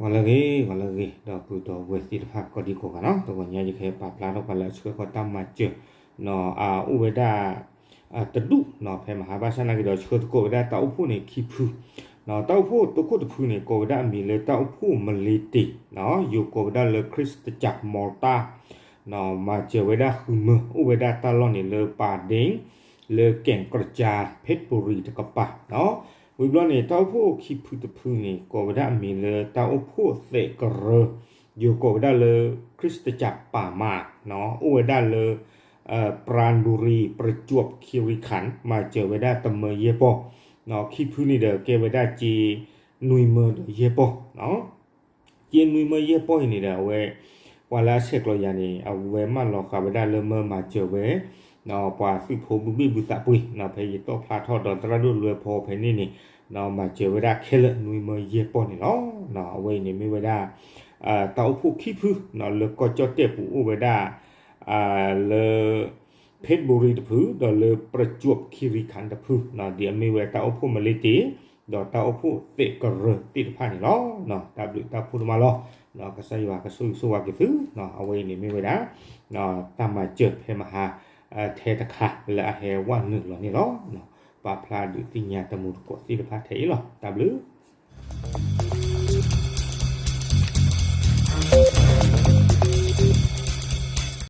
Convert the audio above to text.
ဂီၤလၢအဂ့ၤ ဂီၤလၢအဂ့ၤ ဒီပုၢ်ဒီဝဲၢ်သ့ၣ်တဖၣ်ကိးဒံကိးဂၤနီၤ, တဂီၤညါယကဟဲပာ်ဖျါထီၣ်ပှၤလၢအဆှၢဃီၤတၢ်မၤစၢၤ အအိၣ်ဝဲဒၣ် တဒူၣ်နီၤ ဖဲမဟါဘၣ်ဆၣ်နာ်က့ဒီး ဆှၢသကိးဝဲဒၣ်တၢ်အိၣ်ဖှိၣ်န့ၣ်ခံဖု တၢ်အိၣ်ဖှိၣ်တခိၣ်တဖုန့ၣ် ကိးဝဲဒၣ်အမံၤလၢတၢ်အိၣ်ဖှိၣ်မလ့တ့ၢ်, ယိၤကိးဝဲဒၣ်လၢ ခရစ်စတကၢၣ်မီၤတၢ် မၤစၢၤဝဲဒၣ်ဃုမၢ အိၣ်ဝဲဒၣ်တၢ်လီၢ်န့ၣ်လၢပာ်ဒ့ လၢကဲၣ်ကြၢး ဖ့းဘူရံၤတကပၤ, ဝံၤဘျီန့ၣ် တၢ်အိၣ်ဖှိၣ်ခံဖုတဖုန့ၣ် ကိးဝဲဒၣ်အမံၤလၢတၢ်အိၣ်ဖှိၣ်သဲးကရၢ, ယိၤကိးဝဲဒၣ်လၢ ခရစ်စတကၢၣ်ပၢ်မး, အိၣ်ဝဲဒၣ်လၢ ပရၣ်ဘူရံၤ ပရၣ်ကၠွပ်ၣ် ခံရံၣ်ခၣ် မၤစၢၤဝဲဒၣ်တမၢယဲၢ်ပီၢ်, ခံဖုန့ၣ်ဒီးကဲဝဲဒၣ်က့ နွံမၢဒီးယဲၢ်ပီၢ် က့နွံမၢယဲၢ်ပီၢ်အံၤန့ၣ်ဒီး အဝဲ ပှၤလၢအဆဲးကျိးယၤန့ၣ် အဝဲမၢလီၤဃာ်ဝဲဒၣ်လၢမၢမၤစၢၤဝဲ ပှၤသုးဖိဘုဘ့ၣ်ဘုသးပှ့ၤ ဖဲယတီၣ်ဖျါထီၣ်ဒီးသရၣ်ဒိၣ်လွဲဖီဖဲန့ၣ်န့ၣ် မၤစၢၤဝဲဒၣ်ခဲလၢာ်နွံမၢယဲၢ်ပီၢ်န့ၣ်လီၤ. အဝဲအံၤန့ၣ်မ့ၢ်ဝဲဒၣ် တၢ်အိၣ်ဖှိၣ်ခံဖု လၢကီၢ်ကၠီၣ်တဲၣ်ပူၤအိၣ်ဝဲဒၣ် လၢ ဖ့းဘူရံၤတဖု ဒီးလၢပရၣ်ကၠွပ်ၣ် ခံရံၣ်ခၣ်တဖု ဒ်အမ့ၢ်ဝဲတၢ်အိၣ်ဖှိၣ်မလ့တ့ၢ် ဒီးတၢ်အိၣ်ဖှိၣ်သဲးကရၢသ့ၣ်တဖၣ်န့ၣ်လီၤ. တၢ်ဘျုးတၢ်ဖှိၣ်တမးလီၤ. ကစၢ်ယွၤကဆိၣ်ဂ့ၤဆိၣ်ဝါက့ၤသု, အဝဲအံၤန့ၣ်မ့ၢ်ဝဲဒၣ် တၢ်မၤစၢၤဖဲမဟါ ထဲတခါလၢအဟဲဝဲနုာ်လီၤန့ၣ်လီၤ. ပာ်ဖျါဒုးသ့ၣ်ညါတမူတကိးသ့ၣ်တဖၣ်ထဲအံၤလီၤ. တၢ်ဘျုး